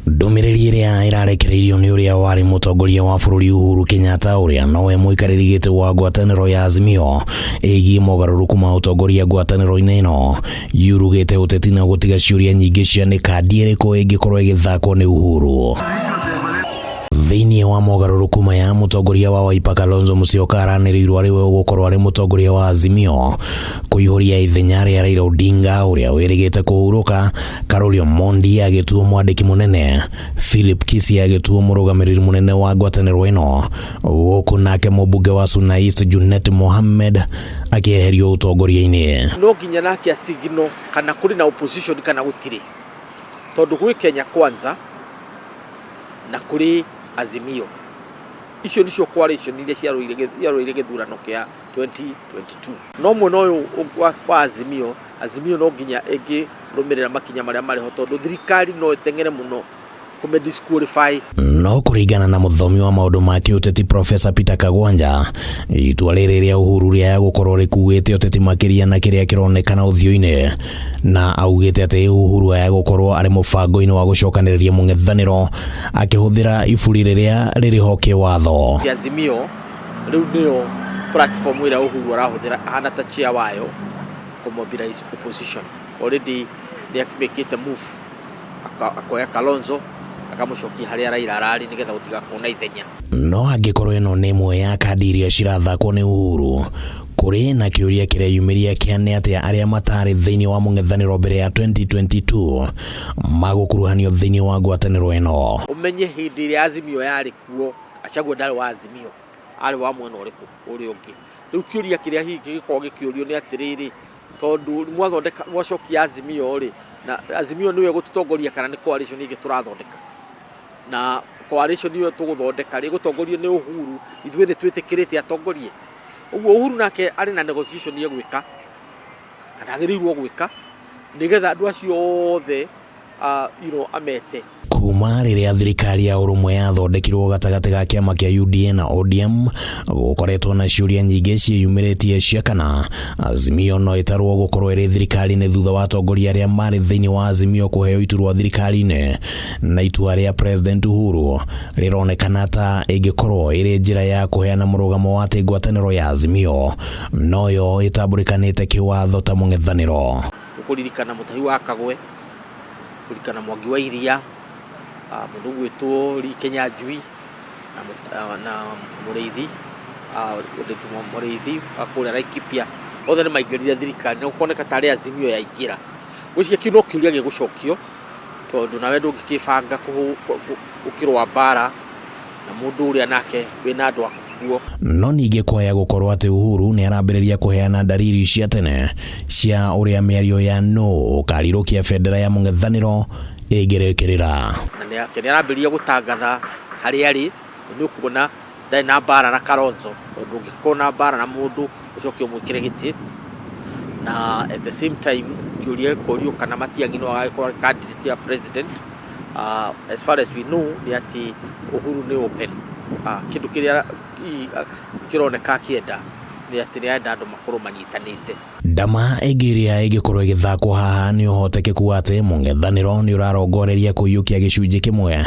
Ndũmĩrĩri ĩrĩa ĩrarekereirio nĩ ũrĩa warĩ mũtongoria wa bũrũri Uhuru Kenyatta, ũrĩa nowe mũikarĩri gĩtĩ wa ngwatanĩro ya Azimio, ĩgiĩ mogarũrũku ma ũtongoria ngwatanĩro-inĩ ĩno, yurugĩte ũteti na gũtiga ciũria nyingĩ cia nĩ kandi ĩrĩkũ ĩngĩkorwo ĩgĩthakwo nĩ Uhuru. Thĩinĩ wa mogarũrũku maya, mũtongoria wa Wiper Kalonzo Musyoka aranĩrĩirwo arĩ we ũgũkorwo arĩ mũtongoria wa Azimio, kũihũria ithenya rĩa Raila Odinga ũrĩa wĩrĩgĩte kũhurũka, Karoli Omondi agĩtuo mwandĩki mũnene, Philip Kisi agĩtuo mũrũgamĩrĩri mũnene wa ngwatanĩro ĩno, gũkũ nake mũmbunge wa Suna East Junet Mohammed akĩeherio ũtongoria-inĩ. No nginya nake asigno kana kũrĩ na opposition kana gũtirĩ, tondũ gwĩ Kenya Kwanza na kũrĩ Azimio. Icio nĩcio coalition iria ciarũĩire gĩthurano kĩa 2022. No mwena ũyũ wa Azimio, Azimio no nginya ĩngĩrũmĩrĩra makinya marĩa marĩ ho, tondũ thirikari no ĩteng'ere mũno kũme disqualify. No kũringana na mũthomi wa maũndũ ma kĩũteti Professor Peter Kagwanja, itua rĩrĩ rĩa Uhuru rĩaya gũkorwo rĩkuĩte ũteti makĩria na kĩrĩa kĩronekana ũthiũ-inĩ, na augĩte atĩ Uhuru aya gũkorwo arĩ mũbango-inĩ wa gũcokanĩrĩria mũng'ethanĩro akĩhũthĩra iburi rĩrĩa rĩrĩ ho kĩwatho. Azimio rĩu nĩyo platform ĩrĩa Uhuru arahũthĩra ahana ta chair wayo kũ mobilize opposition. Already nĩ akĩmĩkĩte move, akoya Kalonzo akamũcokia harĩa Raila ararĩ nĩgetha gũtigakorwo na ithenya. No angĩkorwo ĩno nĩ ĩmwe ya kandi iria cirathakwo nĩ Uhuru, kũrĩ na kĩũria kĩreyumĩria kĩa nĩ atĩa arĩa matarĩ thĩinĩ wa mũng'ethanĩro mbere ya 2022 magũkuruhanio thĩinĩ wa ngwatanĩro ĩno. Ũmenye hĩndĩ ĩrĩa Azimio yarĩ kuo, Gachagua ndarĩ wa Azimio, arĩ wa mwena ũrĩkũ ũrĩa ũngĩ. Rĩu kĩũria kĩrĩa hihi kĩngĩkorwo gĩkĩũrio nĩ atĩrĩrĩ, tondũ mwathondeka mwacokia Azimio rĩ, na Azimio nĩwe gũtũtongoria kana nĩ coalition ĩngĩ tũrathondeka? Na coalition ĩyo tũgũthondeka rĩ, ĩgũtongorio nĩ Uhuru, ithuĩ nĩ twĩtĩkĩrĩte atongorie? Ũguo Uhuru nake arĩ na negotiation egwĩka kana agĩrĩirwo gwĩka nĩgetha andũ acio othe amete. Kuma rĩrĩa thirikari ya ũrũmwe yathondekirwo gatagatĩ ga kĩama kĩa UDA na ODM, gũkoretwo na ciũria nyingĩ ciĩyumĩrĩtie cia kana Azimio no ĩtarwo gũkorwo ĩrĩ thirikari-inĩ thutha wa atongoria arĩa marĩ thĩinĩ wa Azimio kũheo iturwa thirikari-inĩ, na itua rĩa President Uhuru rĩronekana ta ĩngĩkorwo ĩrĩ njĩra ya kũheana mũrũgamo wa atĩ ngwatanĩro ya Azimio noyo ĩtambũrĩkanĩte kĩwatho ta mũng'ethanĩro. Ũkũririkana Mũtahi wa Kagwe, kũririkana Mwangi wa Iria, mũndũ ũgwĩtwo Lee Kinyanjui na Mũrĩithi, Mũrĩithi wa kũrĩa Laikipia, othe nĩ maingĩrire thirikari na gũkoneka tarĩ Azimio yaingĩra. Ngwĩciria kĩu no kĩũria gĩgũcokio, tondũ nawe ndũngĩkĩbanga ũkĩrũa mbara na mũndũ ũrĩa nake wĩna andũ aku kuo. No ningĩ kwaya gũkorwo atĩ Uhuru nĩ arambĩrĩria kũheana ndariri cia tene cia ũrĩa mĩario ya nũ ũkarirũkia bendera ya mũng'ethanĩro ĩngĩrĩkĩrĩra. Na nĩ arambĩrĩria gũtangatha harĩa arĩ, nĩ ũkuona ndarĩ na mbara na Kalonzo, tondũ ũngĩkorwo na mbara na mũndũ ũcoke ũmwĩkĩre gĩtĩ. Na at the same time kĩũria gĩkorio kana Matiang'i no agagĩkorwo arĩ candidate ya president. As far as we know nĩ atĩ Uhuru nĩ open. Kĩndũ kĩrĩa kĩroneka akĩenda nĩ atĩ nĩ arenda andũ makorwo manyitanĩte. Ndama ĩngĩ ĩrĩa ĩngĩkorwo ĩgĩthakwo haha nĩ ũhotekeku wa atĩ mũng'ethanĩro nĩ ũrarongoreria kũiyũkia gĩcunjĩ kĩmwe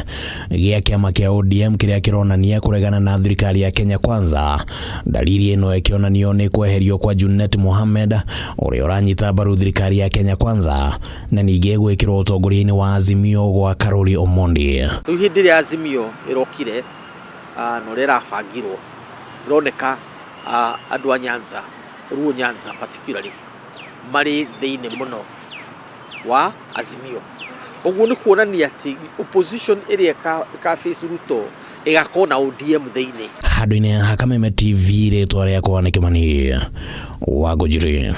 gĩa kĩama kĩa ODM kĩrĩa kĩronania kũregana na thirikari ya Kenya Kwanza. Dalili ĩno ĩkĩonanio nĩ kweherio kwa Junet Mohamed ũrĩa ũranyita mbaru thirikari ya Kenya Kwanza, na ningĩ gwĩkĩrwo ũtongoria-inĩ wa Azimio gwa Karoli Omondi. Rĩu hĩndĩ ĩrĩa Azimio ĩrokire na ũrĩa ĩrabangirwo, ĩroneka andũ a Nyanza, Luo Nyanza particularly, marĩ thĩinĩ mũno wa Azimio. Ũguo nĩ kuonania atĩ opposition ĩrĩa ĩka face Ruto ĩgakorwo na ODM thĩinĩ. Handũ-inĩ ha Kameme TV, rĩtwa rĩakwa nĩ Kĩmani wa Ngũnjiri.